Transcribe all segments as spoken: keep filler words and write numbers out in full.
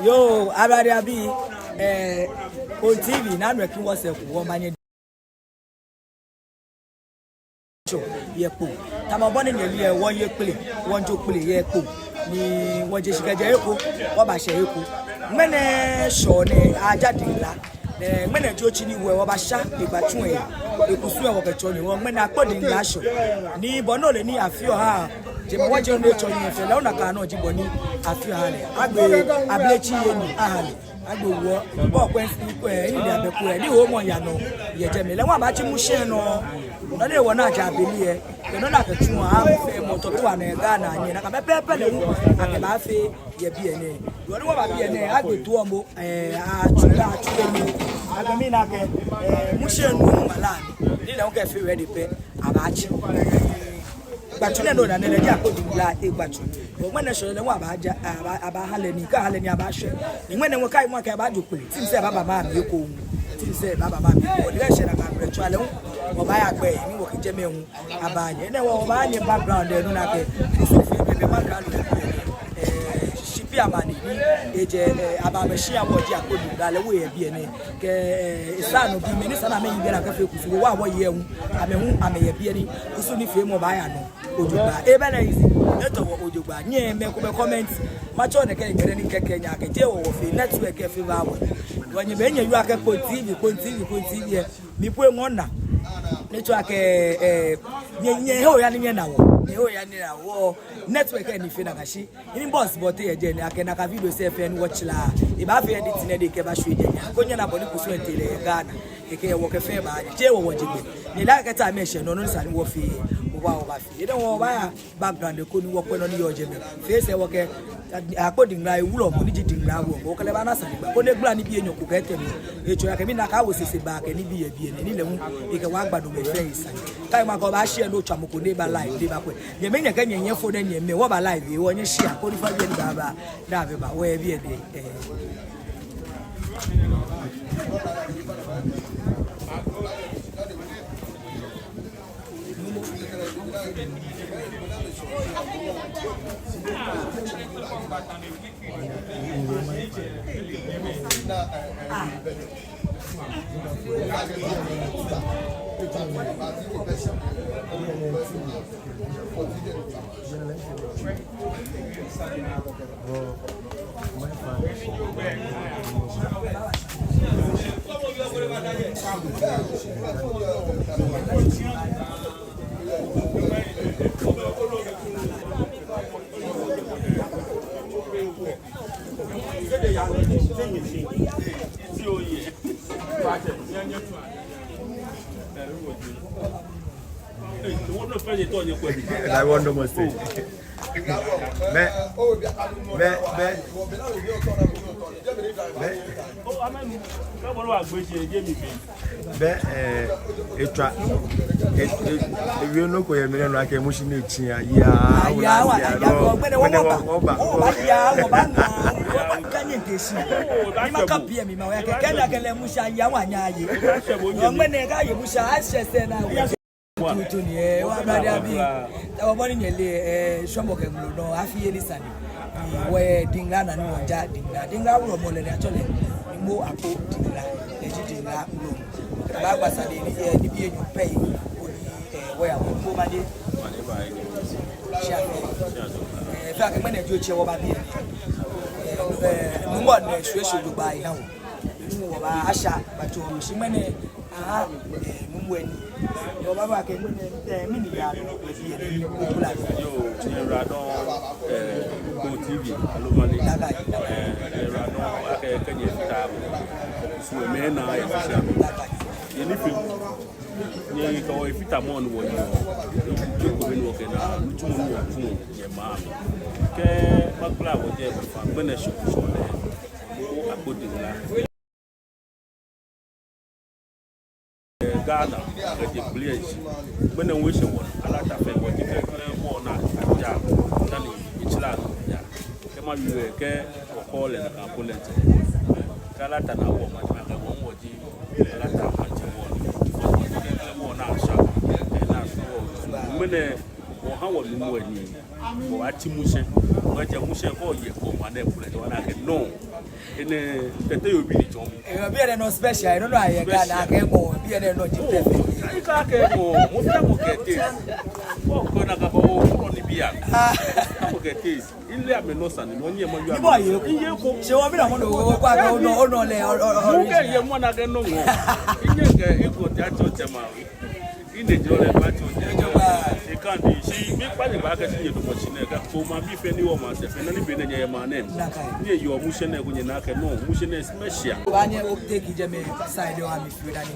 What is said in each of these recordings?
Yoo, ablade abii, eh, Kpone T V, nɔ ni wɔkɛ wɔsɛɛ ku wɔmanye. Tso, yɛ Kpone. Tamɔ bɔ ni nyɛle lɛ, wɔye Kpone, wɔjo Kpone yɛ Kpone. Ni wɔje shi kɛjɛ he ko, wɔbashɛ he ko. Ŋmɛnɛ Shɔ nɛɛ aja Diŋla. Eh, ŋmɛnɛ ji otsi ni wɔ wɔbasha egbatsu lɛ, ekusum lɛ wɔkɛtsɔɔ nyɛ. Wɔ ŋmɛnɛ Akpo Diŋla Shɔ. Ni bɔ ni ole ni afi oha, jɛmɛ wɔje nɔ ni etsɔ nyɛ fɛɛ lɛ, ona akɛ no ji bɔ ni afi oha lɛ. Agbe abele tsi yɛ ni aha lɛ. Agbe wuɔ, bɔ kwɛ, eh, ni de abɛ ko lɛ, ni hoomɔ yaa nɔ yɛ jɛmɛ lɛ, wɔbatsi mushiɛ nɔ. Nɔ ni wɔna ja abele lɛ, kɛ nɔ ni akɛtsu aha fɛɛ mɔ tɔ bi wa nɛ Ghana nyɛ, nakai pɛpɛɛpɛ lɛ hu akɛbaafee yɛ biɛ nɛɛ. Wɔ ni wɔba biɛ nɛɛ, agbe toɔ mɔ, eh, atsu, atsu lɛ mli. Agbe mli nakai, eh, mushiɛ nɔ mala ni, ni lɛ hu kɛ fee ready pɛ, abaatsi. Gbatsu nɛɛ nɔ ni ana lɛ ji Akpo Diŋla egbatsu. Ŋmɛnɛ Shɔ lɛ hu abaaja, aba, abaaha lɛ nii, kɛ aha lɛ nii abaashɛ. Ni ŋmɛnɛ hu kɛ amɛkɛ abaajo Kpone. Team sɛɛ baaba maŋ mli ekoŋŋ. Team sɛɛ baaba maŋ mli ekoŋŋ. Ni kɛ eshɛ nakai pɛ tswa lɛ hu, wɔbaaya gbɛ, ni wɔkɛ jɛmɛ hu abaanyɛ. Enɛ wɔbaanyɛ background lɛ nɔ nakai. Kusum fɛɛ bɛ, bɛ background lɛ. Eh, shipi amane ni, ejɛ, eh, abaa machine abɔ ji Akpo Diŋla lɛ hu yɛ biɛ nɛɛ. Kɛ, eh, esa nɔ bi mɛi ni sa ni amɛyi biɛ ni akɛfee kusum, wɔ wɔyɛ hu, amɛ hu, amɛyɛ biɛ ni kusum nifeemɔ baaya nɔ. Ojogbaŋŋ, ebɛ lɛ easy. Etɔ wɔ ojogbaŋŋ. Nyɛmɛi komɛi comment. Matsɔ nɛkɛ ŋmɛnɛ ni kɛkɛ nyɛkɛ je wɔ wɔfee network kɛ fee ba wɔ. Wɔnyɛmɛi nyɛyɔɔ akɛ Kpone T V, Kpone T V, Kpone T V lɛ. Mi po eŋɔɔ naa. Ni tsɔɔ akɛ, eh, nyɛ, nyɛhe oya ni nyɛna wɔ. Nyɛhe oya ni nyɛna wɔ. Network lɛ nifeemɔ naa ka shi. Inbox bɔ tɛ yɛ jɛi ni akɛ nakai video sɛɛ fɛɛ ni wɔtsila. Ebaafee editing ni ekɛbaashwie jɛi. Koni nyɛna bɔ ni kusum lɛ tee lɛ yɛ Ghana. Kɛkɛ wɔkɛ fɛɛ baanyɛ. Je wɔ wɔje gbɛ. Ni la kɛ ta mɛi shɛ nɔ nɔ ni sa ni wɔfee. Wɔba wɔbafee. Enɛ wɔbaaya background ko ni wɔkwɛ nɔ ni yɔɔ jɛmɛ. Fɛɛ sɛɛ wɔkɛ Akpo Diŋla ewulɔmɔ ni ji Diŋla wulɔmɔ. Wɔkɛ lɛ baana sane gba. Koni egbala nibii enyɔ ko kɛ etɛ mli. Etsɔɔ akɛ mina akɛ awo sɛsɛ ba akɛ nibii yɛ biɛ nɛɛ ni lɛ hu. Ekɛ wɔ agba do mɛi fɛɛ sane. Kɛ ma ko ba share no tswa mɔ ko ni eba live ni ebakwɛ. Nyɛmɛi nyɛkɛ nyɛnyɛ fo nɛ nyɛmɛi wɔba live wɔ nyɛ share koni fã biɛ ni baaba. Ni abɛ ba wɔ yɛ biɛ nɛɛ. Eh. That one no must say. Bɛ, bɛ, bɛ. Bɛ, eh, etswa, e, e, ewie nɔ ko yɛ mli nɛɛ nɔ akɛ mushi nɛɛ tsi ya, ya, ya, wɔ, ya, wɔ, ya, wɔ, wɔ, ŋmɛnɛ wɔ, wɔba, wɔba, wɔba, ya, wɔba, ŋa, wɔba, kanye ntesi. Ni maka biɛ mli ma, wɔya kɛ, kɛ na kɛ lɛ mushi ya, wɔ anya ye. Ŋmɛnɛ kɛ ye mushi, ashɛ sɛɛ naa. Tutu ni, eh, wɔ ablade abii. Tamɔ bɔ ni nyɛle, eh, shwɛmɔ kɛ ŋmlɔ nɔ, afi yeli sane. Ni wɔyɛ Diŋla naa ni wɔja Diŋla. Diŋla wulɔmɔ lɛ ni atsɛɔ lɛ Numo Akpo Diŋla. Eji Diŋla wulɔmɔ. Baagba sane ni, eh, nibii enyɔ pɛ yi. Koni, eh, wɔya wɔ ko ma de. Shi afi. Shi afi. Eh, fɛɛ akɛ ŋmɛnɛ ji otsɛ wɔba biɛ. Eh, eh, Nuumo nɛɛ shwie shi jogbaŋŋ eha wɔ. Nuumo wɔba asha, but wɔshi ŋmɛnɛ, aha, eh, Nuumo ni. Wɔba ba kɛ ŋmɛnɛ, eh, mɛni yaa nɔ, eh, biɛ ni, eh, kula. Yoo, nyɛyiwaladɔŋŋ, eh, Go T V, aloo mali. Daga. Eh, nyɛyiwaladɔŋŋ, akɛ, kɛ nyɛfata, su mɛi naa yɛ social. Daga. Yɛ ni fɛɛ. Nyɛkɛ wɔ efitamɔ ni wɔyɔɔ. Eko bɛ ni wɔkɛ naa, nitsumɔ ni wɔtsuɔ, nyɛmaa. Kɛ makpla wɔjɛ, ŋmɛnɛ shɔ, shɔ lɛ. Agbɛnɛ la. Ghana, kɛjɛ Brazil. Ŋmɛnɛ wɔshɛ wɔ, Alata fɛɛ wɔji kɛ, kɛ wɔ naa, aja, dani, etsila, ya. Kɛ mawie, kɛ, wɔkɔ lɛ, nakai po lɛ ntɛ. Kɛ Alata na wɔ, maŋ, maŋ, kɛ wɔ, wɔji, Alata maŋtsɛ wɔ. Wɔji kɛ, kɛ wɔ naa, sha, kɛ naa, sha wɔ. Ŋmɛnɛ, wɔha wɔ Nuumo ni. Wɔbaatsi Mushe. Wɔjɛ Mushe kɔ yɛ kɔ maŋ nɛɛ po lɛ, wɔna akɛ no. Enɛ, tete yɔɔ biɛ ni tsɔɔ mi. Yɔɔ biɛ nɛɛ nɔ special, enɔ nɔ ayɛ Ghana akɛ mɔ, biɛ nɛɛ nɔ ji perfect. Ayi ka akɛ mɔ, mɔ fɛɛ mɔ kɛ taste. Mɔ ko na ka ko, mɔ ni biɛ. Ah. Mɔ kɛ taste. Ile amɛnɔ sane, nɔ ni ema yɔɔ. Ni bɔ ye ko. Iye ko. Shi wɔ mi na mɔ nɔ, ko akɛ onɔ, onɔ lɛ, o, o, o. Mɔ kɛ ye mɔ na kɛ nɔ mɔ. Iye kɛ, eko te atsɔ tsɛ ma. Ine jɔ lɛ ba tsɔ jɛ. Ekandi shi mikpa nyɛ ba kɛ shi nyɛdamɔ shi nɛɛ kɛ ko maŋbii fɛɛ ni wɔ maŋsɛɛ fɛɛ nɔ ni bɛ nɛɛ nyɛyɛ maŋ nɛɛ. Nyɛyɔɔ Mushe nɛɛ ko nyɛna akɛ no, Mushe nɛɛ smɛshia. Ba nyɛ uptake jɛmɛ side wa mi firi dani.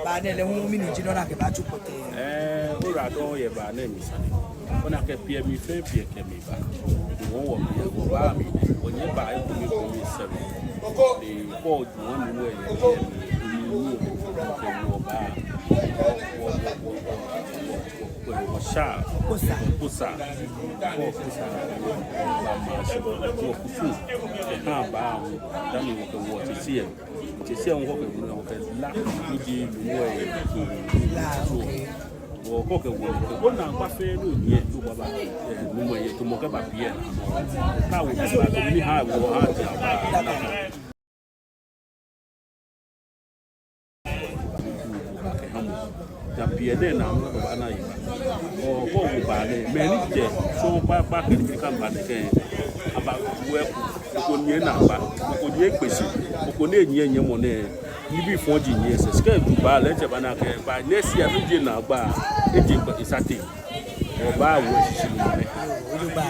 Ba nɛɛ lɛ hu mɛni ji nɔ ni akɛbaatsu kpɔtɛɛ. Ɛɛ, oyiwaladɔŋŋ yɛ ba nɛɛ mli sane. Ona akɛ biɛ mli fɛɛ biɛ kɛ mli ba. Wɔ wɔ biɛ, wɔba mli. Wɔnyɛ ba ekome kome sɛbi. Ni kɔ juma ni wɔyɛ biɛ mli. Ni wɔba. Wɔ, wɔ, wɔ, wɔsha. Kusa. Kusa. Wɔ kusa. Ba ma shi. Wɔ kusu. Kɛ ha ba. Dani wɔkɛ wɔ tete yɛ. Tsɛsi ŋkɔ kɛ muna kɛ la, ni ji muna yɛ. La, okay. Wɔ kɔ kɛ wɔ, kɛ wɔ naagba fɛɛ ni yɛ, to baba, eh, muna yɛ, to mɔ kɛ ba biɛ. Ka wɔ ba, to ni ha, wɔ ha, ja ba, na. Kɛ ha mɔ. Ja biɛ nɛɛ naa mɔ ko ba na yi. Ɔ, ko wo ba nɛɛ. Mɛni jɛ, so ba, ba kɛ ni ka ba nɛɛ kɛ. Aba wɛ ko, ko nyɛ naagba, ko nyɛ kpesi, ko nyɛ nyɛ nyɛ mɔ nɛɛ. Nibii fɔji nyɛ sɛɛ. Kɛ ju ba lɛ, etsɛ ba na kɛ, ba nɛɛ si a, mɛni jɛ naagba, eje kpɛ, esate. Ɔ, ba wɔ shishi mɔ nɛɛ.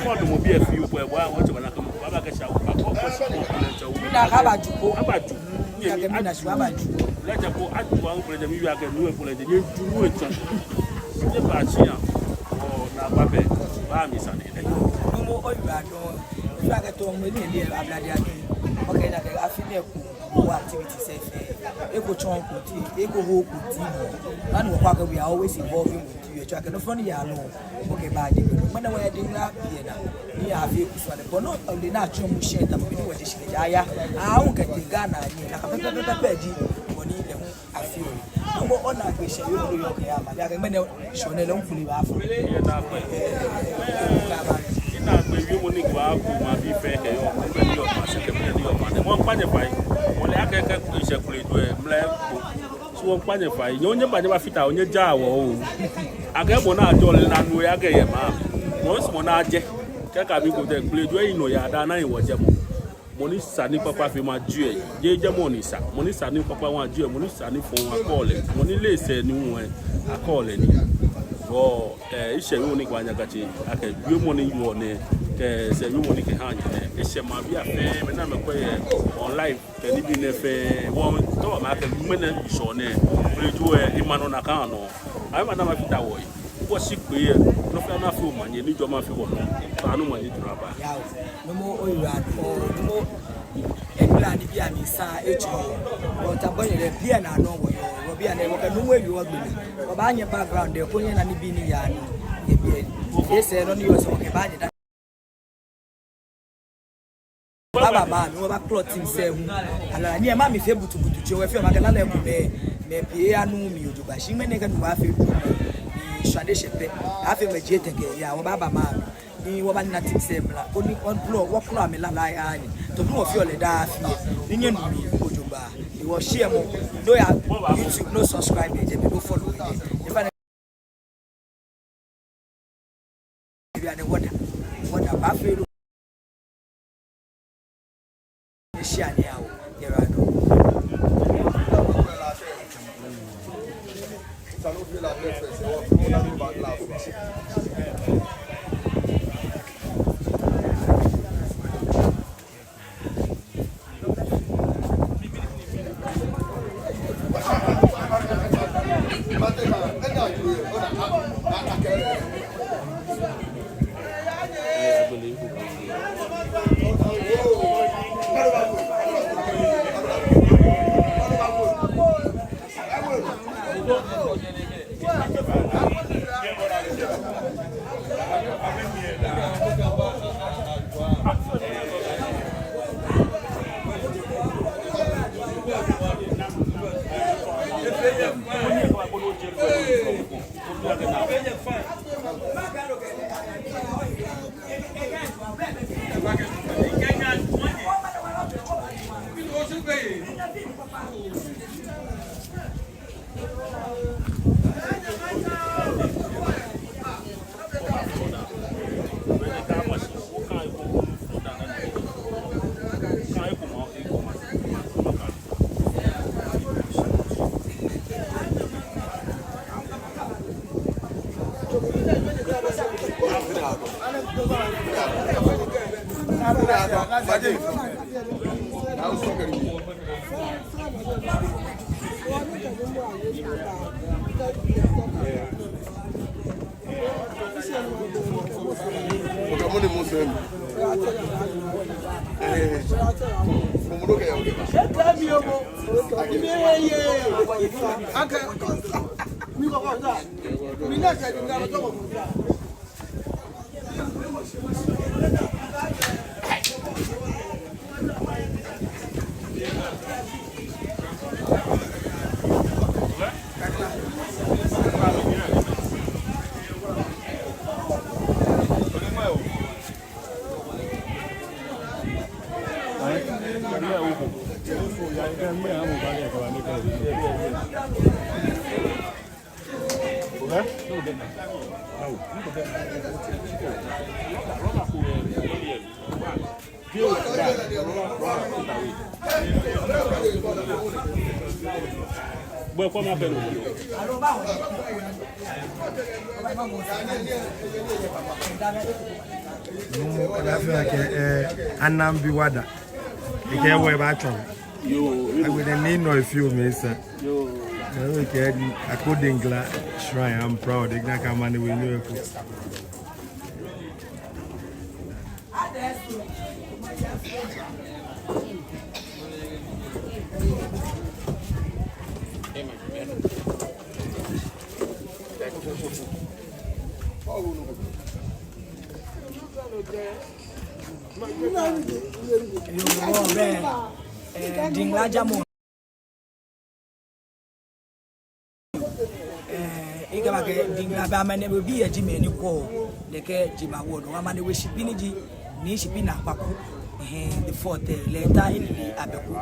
Kɔ dɔmɔ biɛ fio bɔ, ba wɔ etsɛ ba na kɛ mɔ, ba ba kɛ sha, ba kɔ, kɔ shi mɔ, ko lɛ tsɛ wɔ. Na ka ba ju ko. Aba ju. Nyɛ mi na shi wa ba ju. Lɛ jɛ ko aju wa ŋkpɛlɛ jɛ mi yua kɛ nu ŋkpɛlɛ jɛ nyɛ ju nu etsɔ. Nyɛ ba shi ya. Ɔ, naagba bɛ. Ba mi sane. Nuumo oyiwaladɔŋŋ. Fɛɛ akɛ to mɛni ni ablade atu. Okay, na kɛ afi nɛɛ ko. Wɔ activities fɛɛ. Eko tsɔɔ ko ti. Eko ho ko ti. Ani wɔ kɔ akɛ we are always involving with you. Etsɔɔ akɛ nɔ fɔŋ ni yaa nɔ. Okay, ba di. Ŋmɛnɛ wɔyɛ di ŋla biɛ naa. Ni afee kusum lɛ. Bɔ ni ole ni atsɔɔ Mushe tamɔ bɔ ni wɔje shi kɛjɛ aya. Awu kɛtee Ghana nɛɛ. Nakai pɛpɛɛpɛ ji. Bɔ ni lɛ hu afee o. Nuumo ona gbɛ shɛ yoo lo yoo kɛ ya ma. Bianɛ ŋmɛnɛ shɔ nɛɛ lɛ ŋkuli ba fɔ. Ina gbɛ wiemɔ ni kɛ baako maŋbii fɛɛ kɛ yɔɔ. Mɛni yɔɔ maŋsɛɛ kɛ mɛni yɔɔ maŋ nɛɛ. Mɔ kpa nyɛ fai. Mɔ lɛ akɛ kɛ shɛ kule do ɛ. Mlɛ ko. So wɔkpa nyɛ fai, nyɛ onyɛ ba nyɛ ba fata, onyɛ ja wɔ o. Akɛ mɔ ni ajɔɔ lɛ ni anu yɛ akɛ yɛ maŋ. Mɔ ni sumɔɔ ni ajɛ. Kɛ ka mi ko tɛ, kpele jɔ eyi nɔ ya da ni wɔjɛ mɔ. Mɔ ni sa ni kpakpa fee ma jɛ. Jɛ jɛ mɔ ni sa. Mɔ ni sa ni kpakpa wa jɛ. Mɔ ni sa ni fɔŋ akɔ lɛ. Mɔ ni le sɛɛ ni wɔ akɔ lɛ ni. Wɔ, eh, eshɛ yoo ni kpa nyɛ katsɛ. Akɛ yoo mɔ ni yoo nɛɛ. Kɛ sɛɛ yoo mɔ ni kɛ ha nyɛ nɛɛ. Eshɛ maŋbii afɛɛ, mɛi ni amɛkwɛ yɛ online. Kɛ nibii nɛɛ fɛɛ, wɔtao wɔkɛɛ akɛ ŋmɛnɛ ŋshɔ nɛɛ, kpele jɔ ɛ, ema nɔ nakai nɔ. Amɛba ni amɛfata wɔyi. Wɔshi kpee ɛ, nɔ fɛɛ nɔ afee omanye, ni jɔɔmɔ afee wɔnɔ. Kpaanu omanye jurɔ aba. Yao, Nuumo oyiwaladɔŋŋ, Nuumo, ekpla nibii amli sa etsɔ. Wɔta bɔ nyɛ lɛ biɛ naa nɔ wɔyɔɔ, wɔ biɛ nɛɛ wɔkɛ Nuumo ewie wɔgbɛ mli. Wɔbaanyɛ background ɛ, koni nyɛna nibii ni yaa nɔ, yɛ biɛ. Esa nɔ ni yɔɔ sɛɛ wɔkɛbaanyɛ da. Baba maŋ, ni wɔba cloth team sɛɛ hu. Ala, ni ema mi fee butubutu, tsɛ wɔ fɛɛ makɛɛ lala ko mɛi, mɛi pii anu mi jogbaŋŋ. Shi ŋmɛnɛ kɛ nu wa fee du. Ni shwade shɛ pɛ. Afee mɛi jɛ tɛŋkɛ, ya, wɔba baba maŋ. Ni wɔbanina Team Sɛɛ mla, koni wɔkpɔlɔ, wɔkpɔlɔ amɛlalai aya ni. Tamɔ bɔ ni wɔfeɔ lɛ daa afi lɛ, ni nyɛnu mi jogbaŋŋ. Ni wɔ share mɔ, ni oya YouTube, ni o subscribe, ni o follow, ni. Efa ni, ebi ane wɔda, wɔda ba fee lo. Share ni awo, yɛra do. Numo, ela feel like, eh, Anambi Wada. Ekɛɛ wɔ ebaatsɔ. Yoo. Agbɛnɛ ni nɔ efee omɛ sa. Yoo. Ekɛɛ Akpo Dingla Shrine, I'm proud. Ekɛɛ ka mane we nyo eko. Yoo, bɛ, eh, Dingla jamɔ. Eh, ekɛɛ akɛ Dingla bɛ amane bɛ bii yɛ jɛmɛ ni kwɛɔ, ni ekɛɛ jɛmɛ wɔ nɔ, amane we shipi ni ji, ni shipi naa kpaku, eh, the fourth, eh, lɛ eta enɛ ni abɛku.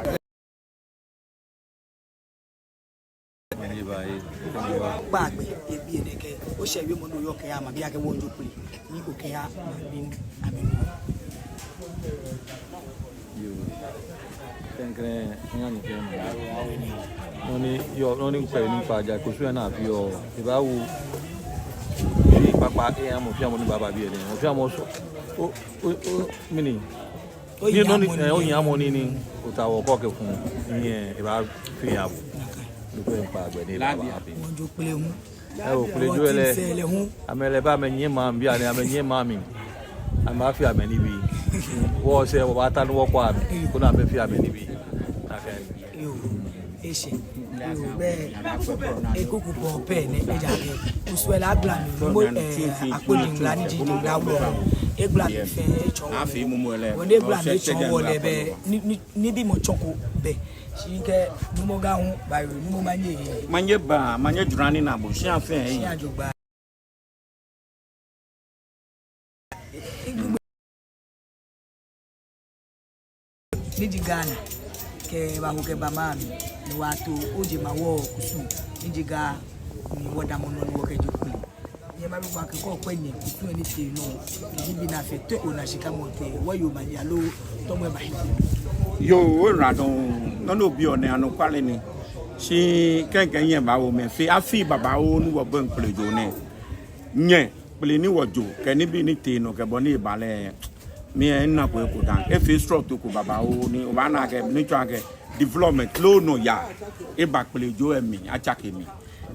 Kpaakpe, ebi enɛ kɛ, oshɛ wiemɔ ni oyɔɔ kɛya maŋ, bianɛ kɛ wɔnjo kpele, ni okɛya maŋ, amɛ. Yoo. Klɛŋklɛŋ, nyɛhaa nyɛfee nɔ. Nɔ ni yɔɔ, nɔ ni kpɛ ni kpaa ja, kusum ni afeɔ, ebaawu. Shi kpakpa, eh, mɔ fɛɛ mɔ ni baaba biɛ nɛɛ, mɔ fɛɛ mɔ sɔ. O, o, o, mɛni. Ni nɔ ni, eh, ohiamɔ nii ni otaoɔ kɛkɛ fuu, ni, eh, ebaafee yabɔ. Nɔ ko ekpaa gbɛ ni ebaaba happy. Wɔnjo kpele hu. Ɛɛ, okpele jɔɔ lɛ. Amɛ lɛ bɛ amɛnyiɛ maŋ, bianɛ amɛnyiɛ maŋ mli. Amɛfee amɛnibii. Wɔsɛɛ wɔbaata ni wɔkwɛ amɛ, koni amɛfee amɛnibii. Yoo, eshɛ. Yoo, bɛ. Ekuku pɔpɛ nɛ, ejaakɛ kusum lɛ agbla mli, numo, eh, Akpo Dingla ni ji Dingla wulɔmɔ. Egbla mli fɛɛ etsɔɔ wɔ. Wɔ ni egbla mli etsɔɔ wɔ lɛ bɛ, ni, ni, nibiimɔ tsɔko bɛ. Shi kɛ numo ga hu ba yoo, numo manye. Manye ba, manye jura ni na bo, shi afee. Shi ajogbaŋŋ. ni ji Ghana, kɛbaho kɛba maŋ mli, ni wɔto ojemawɔŋ kusum, ni ji Ga, ni wɔdamɔ nɔ ni wɔkɛjie kpele. Nyɛba bi kwa kɛ kɔ kpɛ nyɛ kusum ni tee nɔ, ni ji bi na fɛ te ona shika mɔ te, wɔyoo maŋ yaa loo, tɔmɔ ba hi. Yoo, oyiwaladɔŋŋ, nɔ ni obi lɛ anɔkwale ni. Shi kɛkɛ nyɛbawo mɛi fɛɛ, afii babaoo ni wɔbɔi kpele joo nɛ. Nyɛ, kpele ni wɔjo, kɛ nibii ni tee nɔ, kɛ bɔ ni eba lɛ. Mi lɛ, minako eko dã. Efee srɔto ko babaoo ni, obaana akɛ, ni tsɔɔ akɛ, development loo nɔyaa eba kpele joo lɛ mli, atsake mli.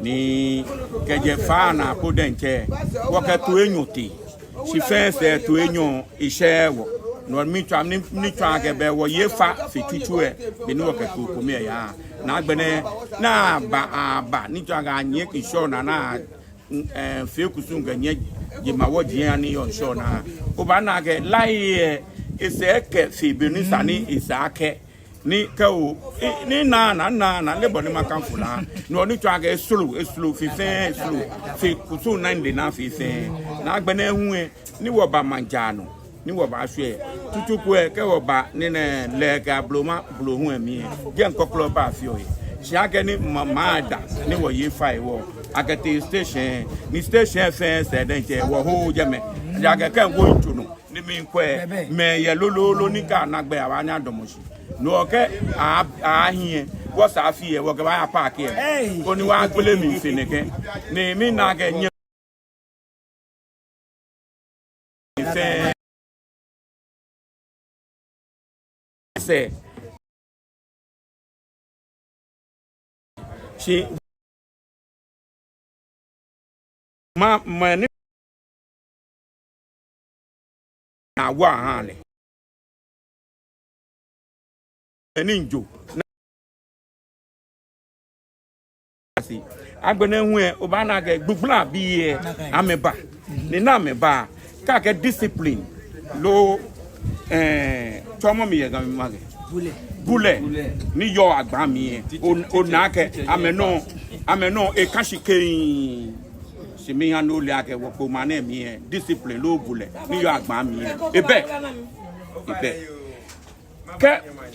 Ni kɛjɛ faa naa po diɛŋtsɛ, wɔkɛ toi enyɔ tee. Shi fɛɛ sɛɛ toi enyɔ eshɛɛɛ wɔ. No mitsɔɔ, ni, ni tsɔɔ akɛ bɛ wɔye fa fe tsutsu lɛ, be ni wɔkɛ toi kome lɛ yaa. Ni agbɛnɛ, ni aba, aba, ni tsɔɔ akɛ anyiɛ ŋshɔ naa, ni, ɛɛ, fee kusum kɛ nyɛ, jemawɔji lɛ ni yɔɔ ŋshɔ naa. Obaana akɛ, lai lɛ, esɛɛ kɛ fe be ni sa ni esa akɛ. Ni kɛ o, i, ni naa, naa, naa, naa, lɛ bɔ ni makanfo lɛ. No ni tsɔɔ akɛ slow, slow, fe fɛɛ, slow, fe kusum naa nde naa fe fɛɛ. Ni agbɛnɛ hu lɛ, ni wɔba maŋ jaa nɔ, ni wɔbashwɛ. Tsutsu ko lɛ, kɛ wɔba, ni nɛɛ lɛ kɛ abloma, blohum lɛ mli lɛ. Jeee ŋkɔklɔ baa fioo lɛ. Shi akɛni ma, maŋ da, ni wɔye fa lɛ wɔ. Akɛtee station, ni station fɛɛ sɛɛ diɛŋtsɛ, wɔhooo jɛmɛ. Ejaakɛ kɛ wɔtsu nɔ. Ni miikwɛ, mɛi yɛ lolo lolo ni kɛ ana gbɛ abaanyɛ adamɔ shi. No kɛ a, ahiɛ, wɔsɛɛ afii lɛ, wɔkɛbaaya park lɛ. Koni wɔgbele mli fe nɛkɛ. Ni mina akɛ nyɛ fɛɛ sɛɛ. Shi ma, mɛni awa ha lɛ. Mɛni njo. Agbɛnɛ hu lɛ, obaana akɛ gbugbla bii lɛ, amɛba. Ni ni amɛba, kɛ akɛɛ discipline loo, ɛɛ, tsɔɔmɔ mi yɛ Ga mli makɛɛ bulɛ. Bulɛ. Ni yɔɔ agbaŋ mli lɛ. O, ona akɛ amɛnɔ, amɛnɔ eka shi kɛŋ. Shi miiha ni ole akɛ wɔkpoo maŋ nɛɛ mli lɛ, discipline loo bulɛ ni yɔɔ agbaŋ mli lɛ, ebɛ. Ebɛ. Kɛ,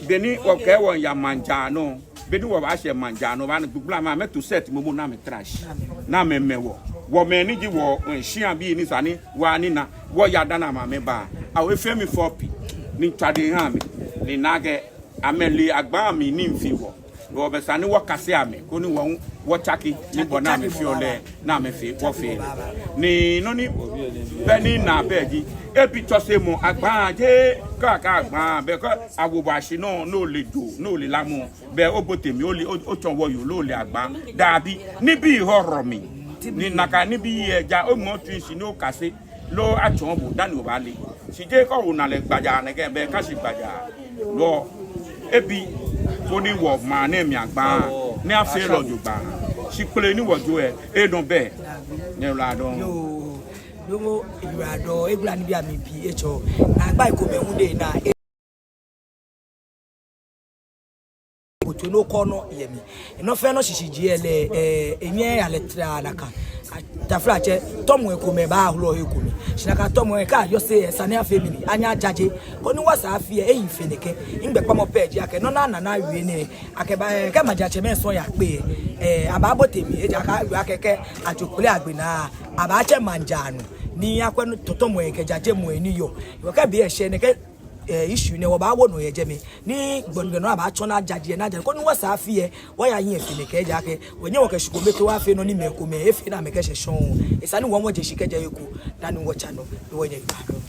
be ni wɔkɛɛ wɔyaa maŋ jaa nɔ, be ni wɔbaashɛ maŋ jaa nɔ, obaana gbugblamɛi amɛto set momo ni amɛtara shi, ni amɛmɛ wɔ. Wɔmɛi ni ji wɔ, ɛɛ, shia bii ni sa ni wɔnina, wɔya dani amɛba. Awo efee mi fɔ pi, ni mitswa dɛ miha amɛ, ni mina akɛ amɛle agbaŋ mli nii fɛɛ wɔ. Wɔbɛ esa ni wɔkase amɛ, koni wɔ hu wɔtsake, ni bɔ ni amɛfeɔ lɛ, ni amɛfee, wɔfee. Ni nɔ ni, bɛ ni na bɛ ji, ebi tsɔsemɔ agbaŋ jeee, kɛ akɛɛ agbaŋ, bɛ kɛ awo bo ashi nɔ, ni ole joo, ni ole lamɔ, bɛ obote mli, ole, o, otsɔ wɔ yoo, ni ole agbaŋ. Dabi, nibii hɔrɔ mli. Ni nakai nibii lɛ ja, omɔ tsu shi ni okase. Loo atsɔɔ bo dani obaale. Shi jeee kɛ ona lɛ gbajaa nɛkɛ, bɛ eka shi gbajaa. Loo ebi, koni wɔmaŋ nɛɛ mli agbaŋ, ni afee lɛ jogbaŋŋ. Shi kpele ni wɔjo lɛ, enɔ bɛ. Nyɛyiwaladɔŋŋ. Yoo, yoo, oyiwaladɔŋŋ, egbla nibii amli pii etsɔɔ. Naagba ekomɛi hu de na, e- Otsɔ nɔ ko nɔ yɛ mli. Nɔ fɛɛ nɔ shishijee lɛ, ɛɛ, enyɛɛɛ eyalɛ traa nakai. Taflatsɛ, tɔmɔi komɛi baaholɔ ekomɛi. Shi nakai tɔmɔi lɛ kɛ ayɔse lɛ, esa ni afee mɛni, anyɛ ajaje. Koni wɔsɛɛ afii lɛ, ehi fe nɛkɛ. Migbɛkpamɔ pɛ ji akɛ, nɔ ni ana ni awie nɛɛ, akɛba, ɛɛ, kɛ maŋtsɛmɛi sɔŋŋ yakpe lɛ, ɛɛ, abaabote mli, ejaakɛ awie akɛ kɛ ajo kpele agbe naa, abaatsɛ maŋ jaa nɔ. Ni akwɛ nɔ tɔtɔmɔi kɛ jajemɔi ni yɔɔ. Wɔkɛ be lɛ shɛ nɛkɛ, ɛɛ, issue nɛɛ wɔbaawo nɔ yɛ jɛmɛ. Ni gbɔmɔ nɔ abaatsɔ ni ajaje, ni ajaje. Koni wɔsɛɛ afii lɛ, wɔya hiɛ fe nɛkɛ ejaakɛ wɔnyɛɛɛ wɔkɛ shi kome too wɔyafee nɔ ni mɛi komɛi efee ni amɛkɛshɛ shɔŋŋ. Esa ni wɔ hu wɔje shishi kɛjɛ he ko, dani wɔtsa nɔ, ni wɔnyɛ yiwaladɔŋŋ.